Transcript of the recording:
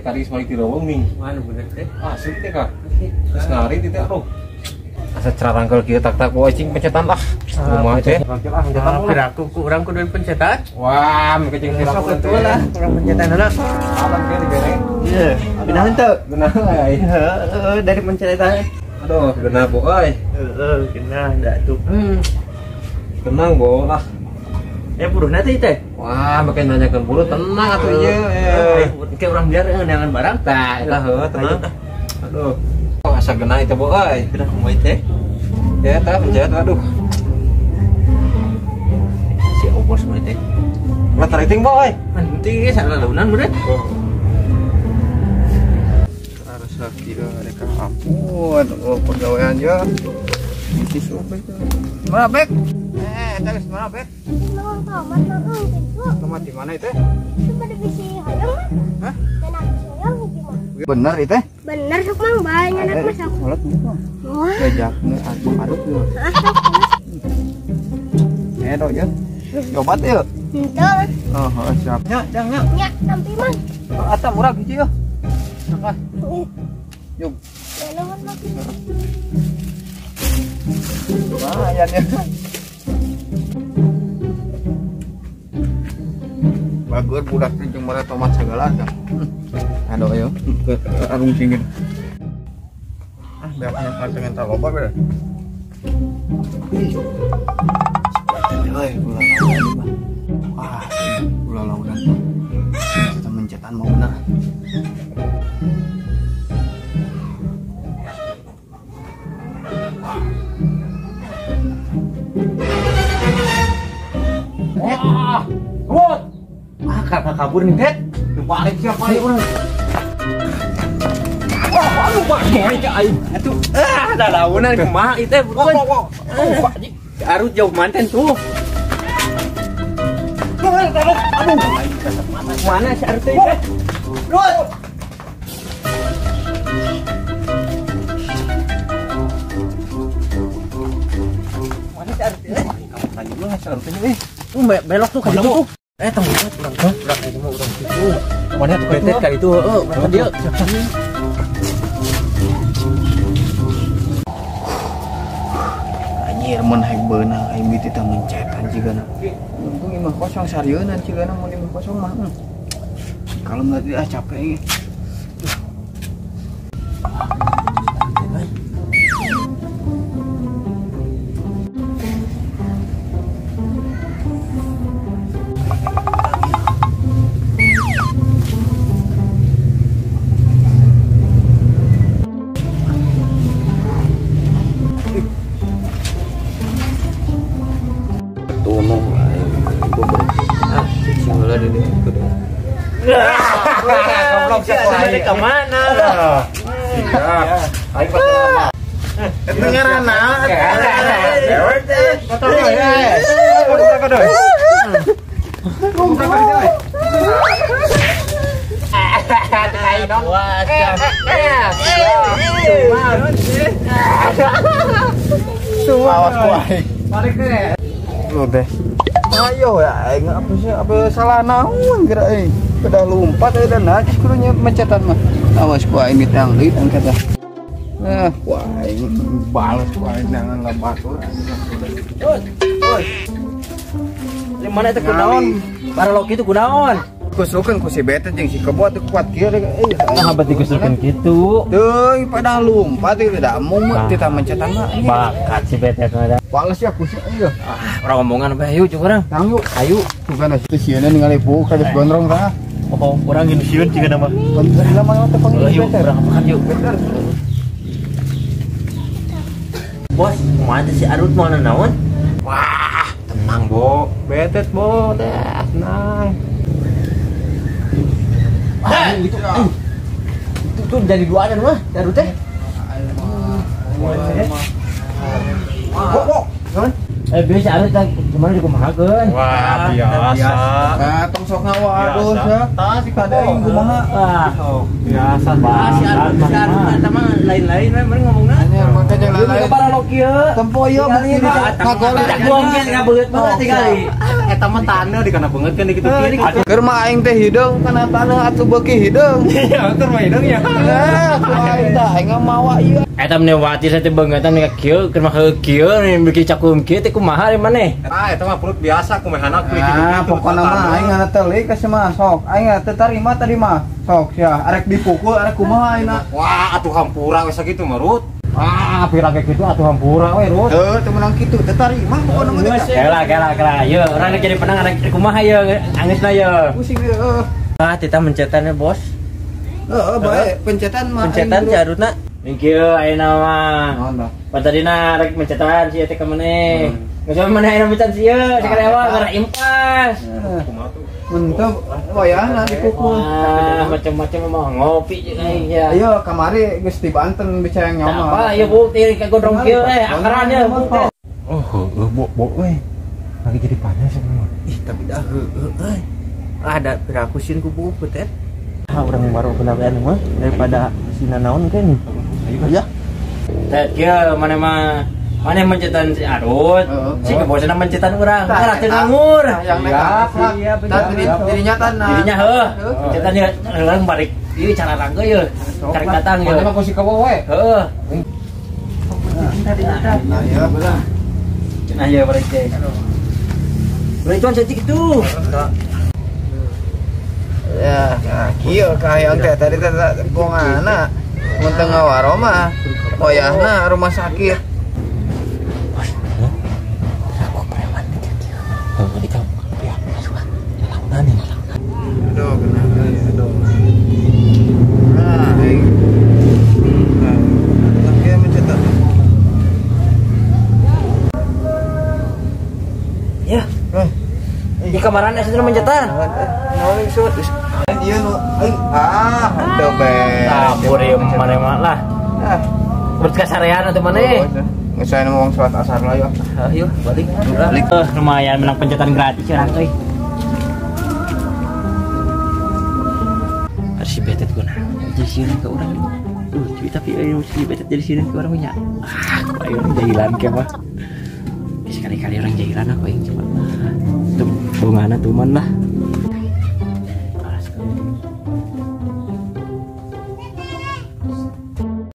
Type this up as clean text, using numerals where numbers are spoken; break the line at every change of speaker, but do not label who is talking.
tadi sebalik di leuweung nih.
Mana bener teh?
Asli teh kah? Terus ngari teh aduh. Asa carangkel kieu tak-tak boy cing pencetan lah. Kumaha teh? Rangkel ah pencetan lah.
Piraku ku urang kudu pencetan.
Wah, make cing
sok atuh lah urang pencetan heula.
Alam kieu digere.
Iya, geunah henteu?
Geunah euy.
Heeh, dari pencetan.
Aduh, geunah bo euy.
Heeh, geunah da tuh.
Tenang bo lah.
Buruhna teh teh.
Wah, make nanyakeun buru tenang atuh ieu.
Engke urang biar neangan barang.
Tah, eta heuh tenang. Aduh. Asa geunah itu bo euy.
Geunah kumaha teh?
Ya tah pencet aduh.
Si obos mah teh.
Lah tariting bo euy.
Penting salalaunan bener.
Harus kieu mereka ampun, oh pegawaian ya. Isi sobek. Mana bek? Eta geus mana bek?
Mang tomat heeh gitu.
Tomat di mana itu?
Itu pada bisi hoyong mah.
Hah?
Dan aku hoyong hiji mah.
Bener itu?
Bener sok mang banyak mah sok.
Sholat gitu.
Wah.
Jajakna aduk aduk. Dok ya. Coba teh.
Henteu.
Oh, siap. Nya, jang nya.
Nya, nampi mang.
Ata murah hiji yeuh. Apa? Yuk.
Nuhun mang.
Lumayan ya. Bagus budak teh jeung mere tomat segala kan. Aduh ayo, arung cingin. Ah, biasanya pengen tak loba beda. Ih. Euy, gula laudan. Wah, gula laudan. Kita mencetan mau bener.
Wah, kebut.
Ah, kakak kabur nih, Tet.
Balik siapa nih urang? Wah, aduh, Pak, goy ka aing.
Atuh, ah, lalaunan kumaha ieu teh, buruan.
Wah, wah, wah.
Arut jauh manten tuh.
Aduh.
Mana si Arut teh? Rut. Mana si Arut teh?
Kamu tanya dulu lah si Arut teh euy.
Tuh belok tuh ka ditu tuh. Tunggu urang itu mah urang situ.
Mana tuh
betet ka ditu heueuh, urang ka dieu.
Anjir mun haek beunang aing miti teh mencetan jigana. Untung imah kosong sarieuna jigana mun imah kosong mah. Kalau enggak ah capek ini.
Goblok siapa ke mana?
Iya. Aing pasti lama.
Eta ngaranna.
Dewek teh. Kotor ya. Kotor.
Awas ku aing.
Balik deh.
Lu deh. Ayo ya aing apa sih apa salah naon geura euy. Udah lompat euy dan najis kudu mencetan mah. Awas ku aing ditang deui tang kata. Ah, ku aing balas ku aing jangan lembatur.
Oi. Oi. Di mana itu kunaon? Paralok itu kunaon?
Kusukeun ku si Bete jeung si Kebo teu kuat kieu euy.
Nah, abad dikusukeun kitu.
Teuing pada lompat ieu da mung tita mencetan mah.
Bakat si Bete mah.
Balas ya kusuk ieu.
Ah, urang omongan bae ayo jeung urang.
Tang yuk.
Ayo.
Bukan si sieuna ningali bau ka geus gondrong tah.
Oh, urang geus sieun jiga nama.
Bener mah teh panggil
Bete. Urang makan yuk.
Bener.
Bos, kumaha si Arut mau naon?
Wah, tenang, Bo. Betet, Bo. Dah, tenang.
Wah, gitu. Itu tuh jadi dua dan mah, Arut teh.
Wah.
Biasa Arut teh gimana dikumahakeun?
Wah, biasa.
Nah, tong sok ngawaduh sia.
Tah si
Kada aing kumaha.
Ah,
biasa.
Si Arut, si Arut eta mah lain-lain we meureun ngomongna.
Anjir, mun teh jeung lain.
Baralok kieu.
Tempo ieu bukti ngagolek.
Buangkeun ka beungeut mah tingali.
Eta mah taneuh di kana beungeut kan di kitu kieu.
Keur mah aing teh hideung kana taneuh atuh beuki hideung.
Iya, keur mah hideung ya.
Eh, ku aing teh aing mawa ieu.
Eta mah watir teh beungeutan ka kieu keur mah kieu beuki cakum kieu teh kumaha ari maneh?
Ah, eta mah perut biasa kumehana kulit kitu.
Ah, pokona mah aing ngana telik ka mah sok. Aing teu tarima tadi mah. Sok sia, arek dipukul arek kumaha aing.
Wah, atuh hampura we sakitu mah, Rut. Ah, pira kayak gitu atuh hampura we, Rut.
Heuh, teu meunang kitu, teu tarima pokona mah teh.
Kela kela kela. Ye, urang jadi penang arek kumaha ye angeusna ye.
Pusing heuh.
Ah, tita mencetannya, Bos.
Heeh, bae pencetan mah.
Pencetan si Arutna. Kieu ayeuna mah.
Naon tah?
Pan tadina rek mencetan si eta ka maneh. Geus maneh ayeuna mencetan si ieu, sakalewa gara impas.
Kumaha tuh?
Mentep wayahna dipukul.
Wah, macam-macam mah ngopi jeung aing ya.
Ayo kamari geus di Banten bicara yang nyoma.
Apa ieu bukti ka gondrong kieu eh akaran ye bukti.
Oh, heueuh bo euy. Lagi jadi panas semua.
Ih, tapi dah heueuh euy. Ada piraku sieun ku buku teh.
Ah, urang baru benar mah daripada sina naon kan.
Ayo
ya. Teh kieu maneh mah maneh mencetan si Arut, si kebosna mencetan urang. Urang teu nganggur.
Yang
Iya,
dirinya tanah.
Dirinya heuh, mencetan ieu urang balik ieu cara rangga ieu. Cari datang ieu.
Maneh mah ku si kebo we.
Heuh.
Nah, ya belah.
Nah, ya balik teh. Balik tuan cantik itu.
Ya, nah kieu kahayang teh tadi teh bongana mun teu ngawaro mah wayahna rumah sakit. Aduh, kenapa ya? Aduh. Nah, aing. Nah, tapi mencetak.
Ya. Di kamaran asa mencetan.
Naon maksud? Ieu nu aing ah, teu beres.
Kabur ieu maneh mah lah.
Ah,
berkasarean atuh maneh.
Geus aya ngomong salat asar lah yuk.
Ayo balik. Balik. Lumayan menang pencetan gratis urang euy. Si betet guna jadi sieun ke urang. Cuy tapi euy si betet jadi sieun ke urang nya. Ah, ayo urang jahilan ke mah. Sekali-kali orang jahilan aku aing cuma. Tuh bongana tuman lah.